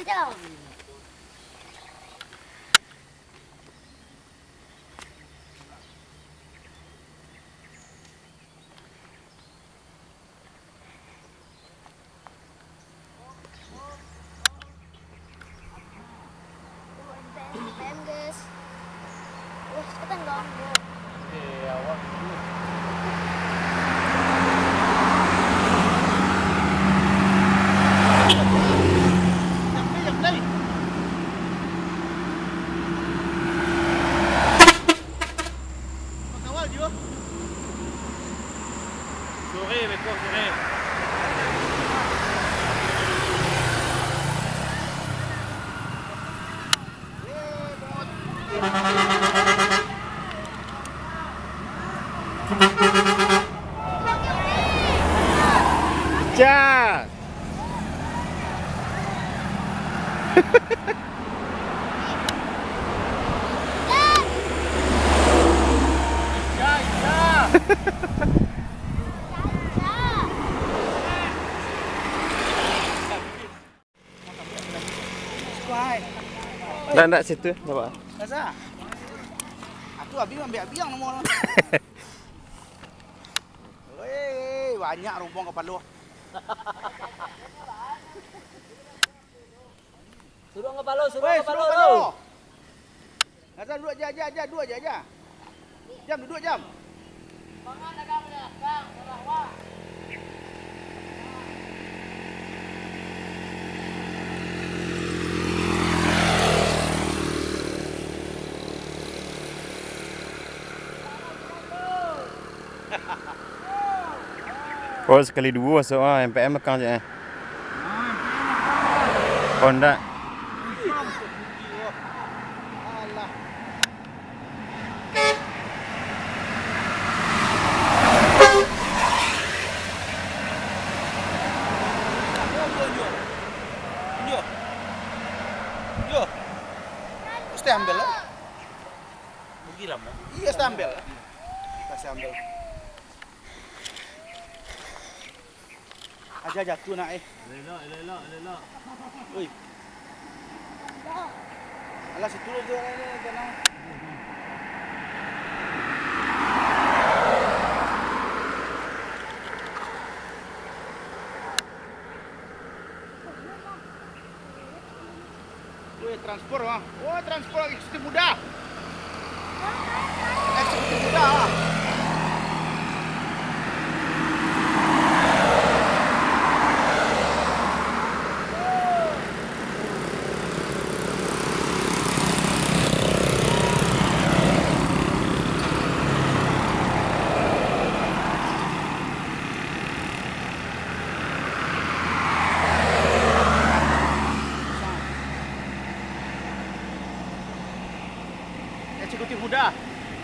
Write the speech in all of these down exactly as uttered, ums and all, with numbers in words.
Jauh. P M, guys. Wah, cepetan dong, bro. Sore, beko, sore. Cas. Ndak, ndak, situ, ndak apa. Rasa? Aku abih ambiak biang nomor. Weh, banyak rombong kapalo. Suruah kapalo, suruah Weh, kapalo suruah tu. Kapalo. Hasan, duduak, Jam, Jam, Jam, duduak, Jam, Jam. Jam, duduak, Jam. Oh, sakali duo masuak, ah, M P M belakang cek, eh. Oh, ndak. Mesti ambil lah. Rugi lah, Mo. Iyo, mesti ambil lah. Kasih ambil. Aja jatuh nak, eh. Elok, elok, elok, elok. Oi. Alah, situ lah tu, alah, alah, tenang. Weh, transpor, ah. Oh, transpor eksekutif muda. Eksekutif muda, ah. Eksekutif muda. Tu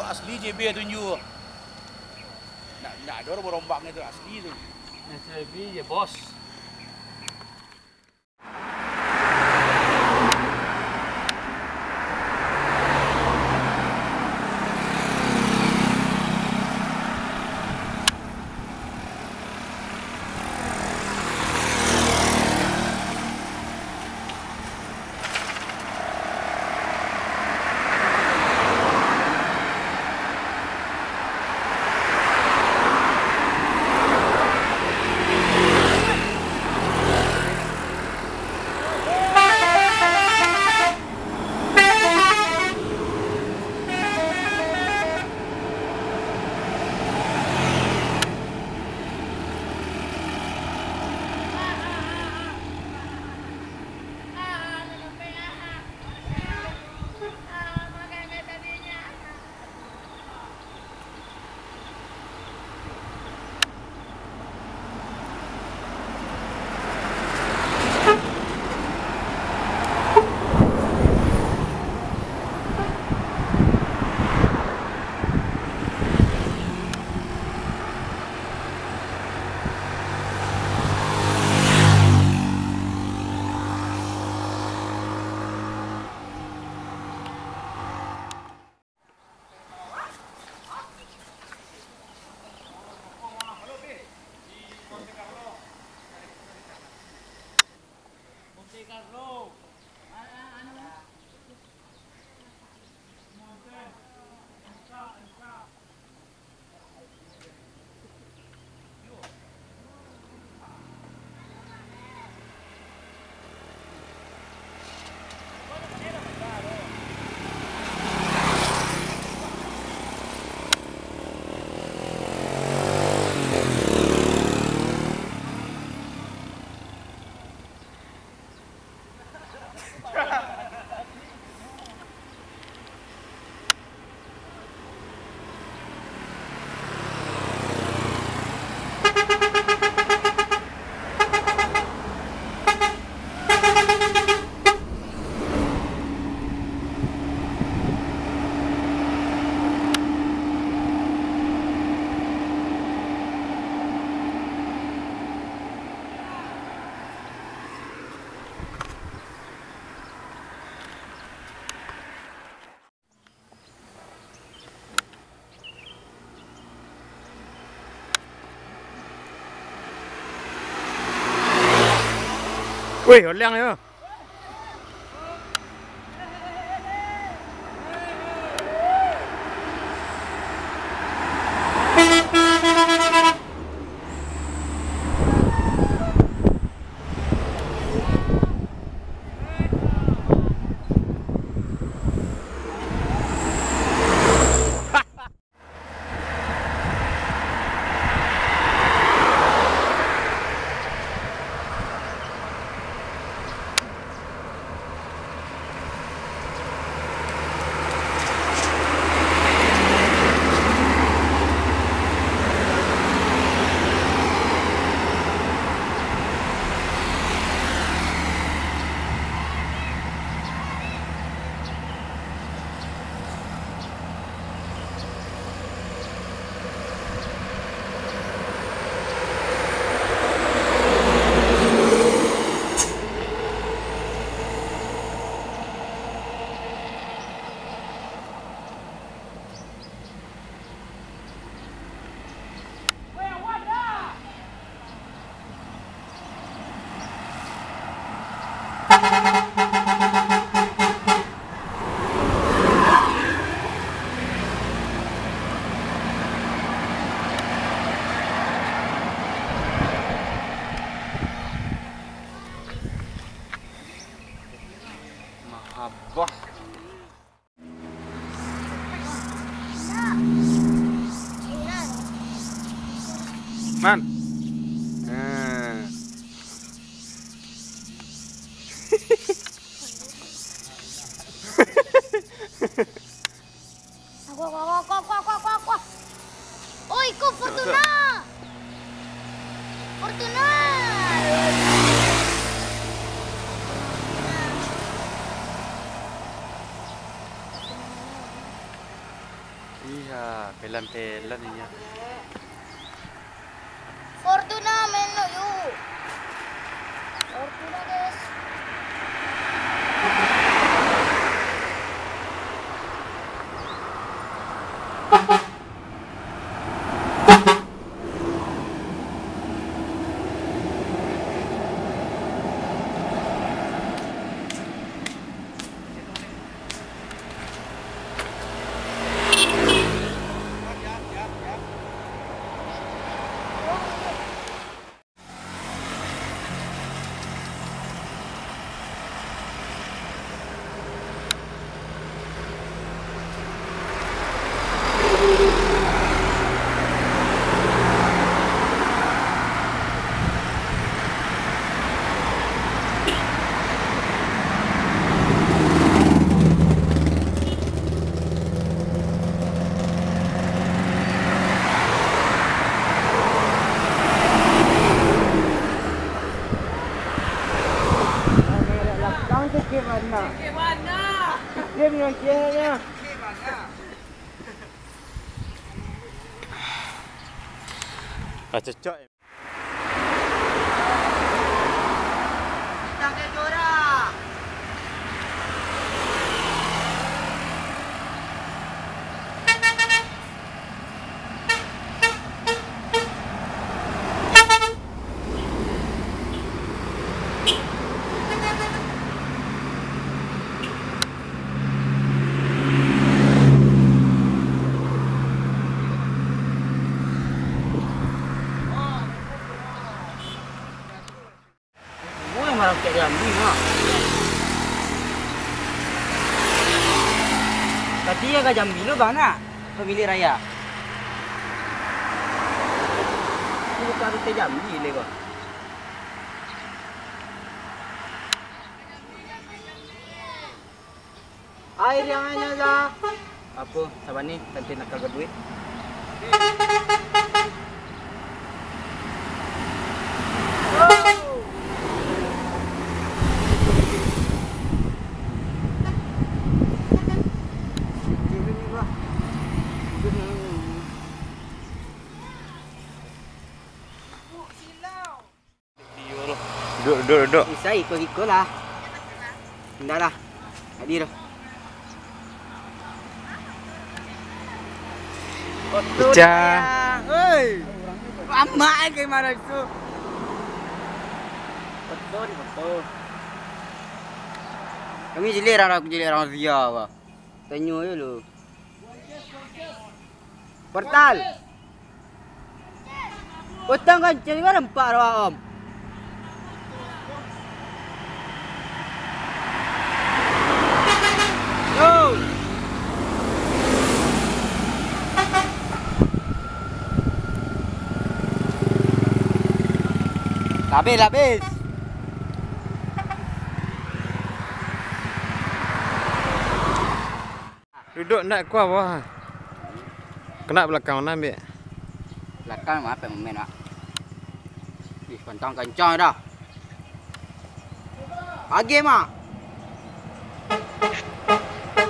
asli J B tunjuk. Ndak, ndak ado barombaknyo tu, asli tu. Asli J B, bos. Wih, oliang yo. Mahabah. Man. Nah. Kuah, kuah, kuah. Oi, ko Fortuna. Fortuna. Iya, pelan-pelan iya. Fortuna, men, no, yu. Fortuna, guys. Ah, cocok. Cak Jambi, Mak. Tapi ya ka Jambi lo, Bang, nak? Pamiliak raya. Ini bukan rute Jambi le, Bang. Air yang hanya za. Apo, sabani, tanti nakal baduit. Duduak, duduak, duduak. Isai iko-iko lah. Indak lah. Tadi tu. Foto Ica. Oi. Lama eh kayak mana itu. Foto di foto. Kami jelek orang jelek orang Asia apa. Tanyo je lu. Portal. Utang kan cari barang empat rawak om. Yo. Habis, habis. Duduak ndak kuah, wah. Kena belakang mana ambil? Belakang mah, apa main, Mak? Ih, kantang kancang dah. Pagi, Mak.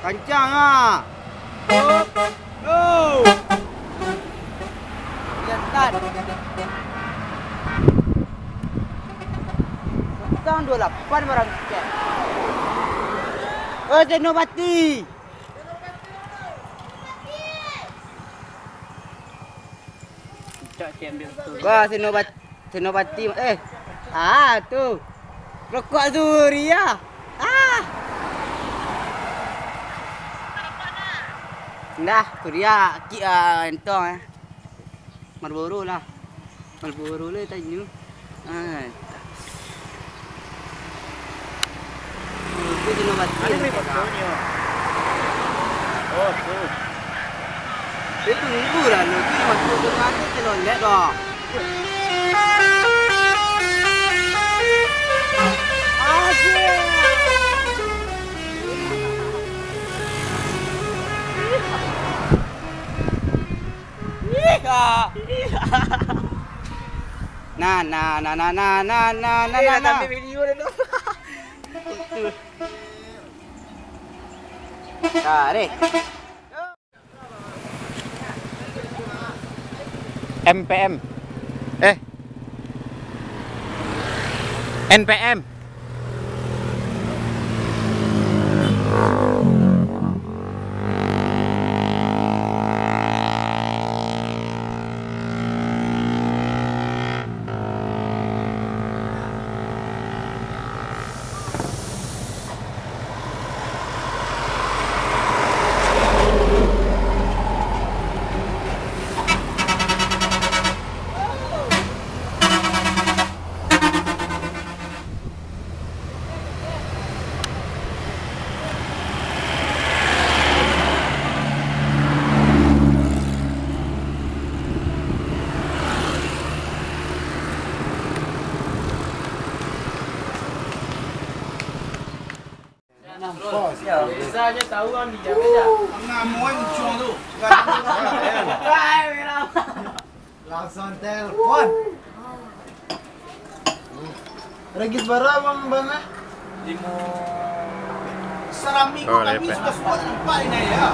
Kancang, ah. Hop. Yo. Lihat, Tan. Kantang dua lapan barang tiket. Oh, Senopati. Wah, Senobat-, Senopati, eh, ah, tu. Rokok Surya. Ah. Ndah, Surya, kik, ah, entong, eh. Marlboro lah. Marlboro lah tanyo. Ah, tak. Itu kena batin. Ada beri fotonyo. Oh, tu. Dia tunggu lah, lu tu masuk ke mana, celolek dah. Asyik. Nah, nah, nah, nah. Eh, dah nah. Ambil video dah tu. Tarik. M P M. Eh. N P M. Biasanya tahu kan di Jakarta. Ngamoy muncung tu. Langsung telepon. Regis bara, Bang, Bang, ah? Limo. Seramik. Oh, kami lepek. Suka-suka tempat ini ya.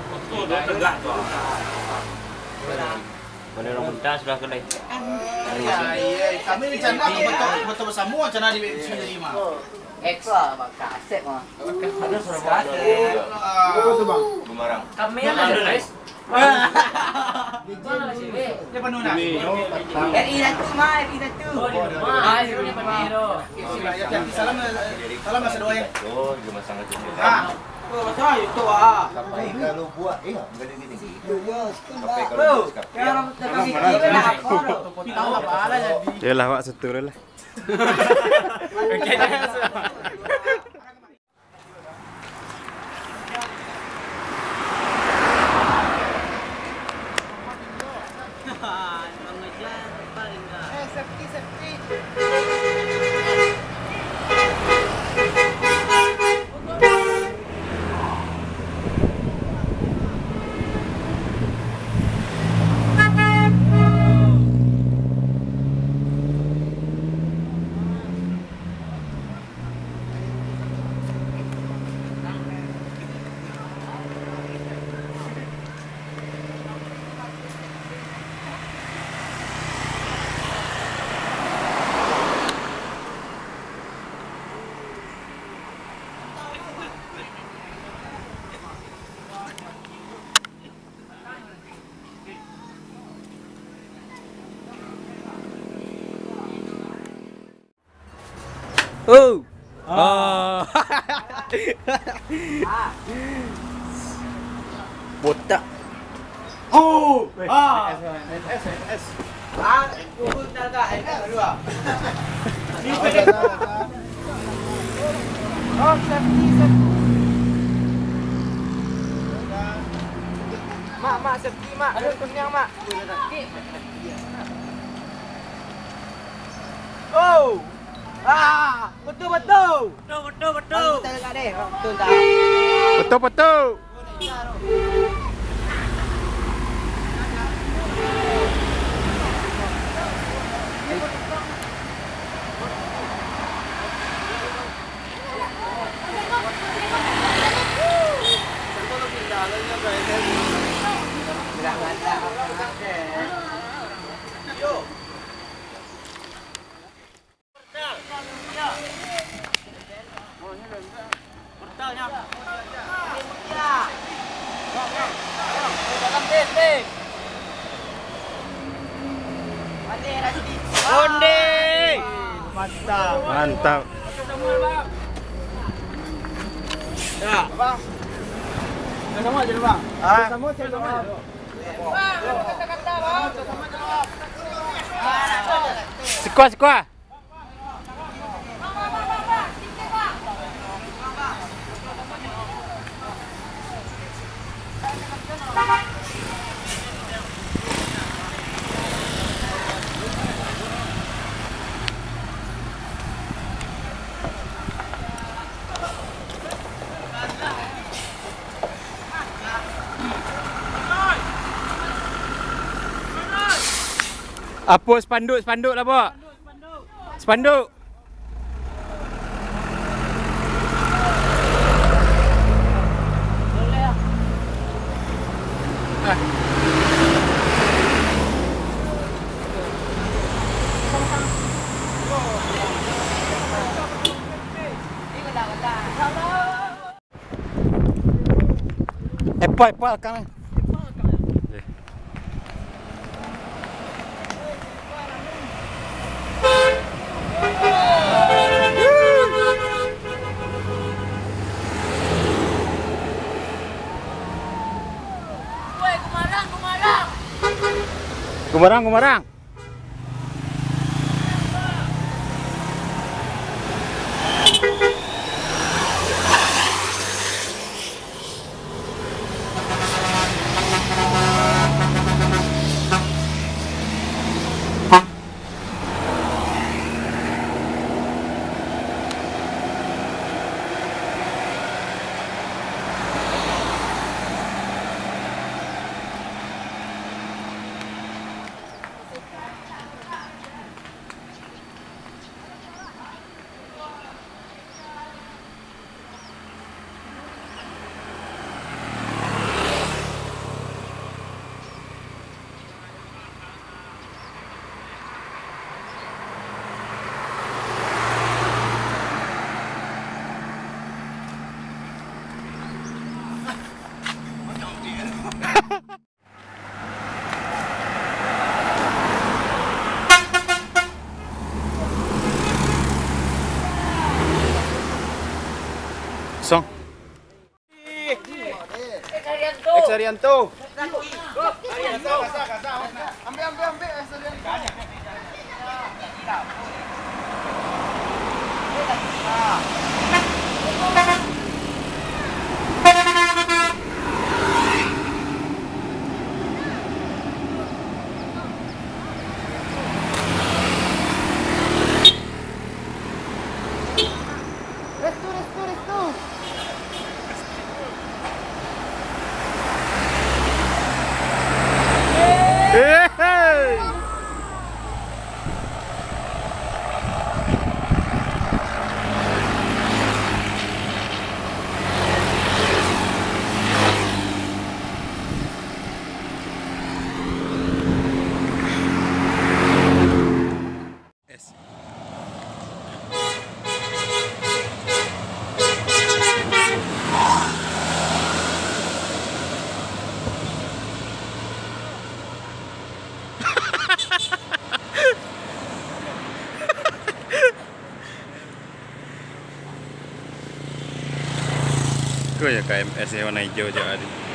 Betul, betul, betul. Boleh orang muda sudah kedai. Iya, iya. Kami rencana ke betul, betul bersama rencana di sini lima. Ekstra, Bang. Kasep, Bang. Ada suara kaset. Ah. Apa tuh, Bang? Bumarang. Kami yang ada, guys. Dia penuh nak. R I satu, mah, R I satu. Oh, di rumah. Ah, di rumah. Salam, salam masa doa ya. Oh, di rumah sangat. Ah. Oh, betul itu ah. Sampai kalau buat, eh, enggak ada gini. Sampai kalau buat. Yalah, awak setur lah. Oh. Ah. Botak. Oh. Ah. S, S, S, S. Ah, turun tangga, eh, dua. Oh, safety, safety. Mak, mak, safety, mak. Garis kuning, mak. Oh! Ah! Betul, betul! Betul, betul, betul! Betul, betul! Onde! Mantap. Mantap. Ya, Bang. Sama aja, Bang. Ah. Sama aja, Bang. Sikuah, sikuah. Apo spanduk, spanduk lah, Bok? Spanduk. Epal, epal, kang. Gumarang, gumarang. Song. X Arianto. Ambil, ambil, ambil, X Arianto. Ya, K M S ni warna hijau je tadi.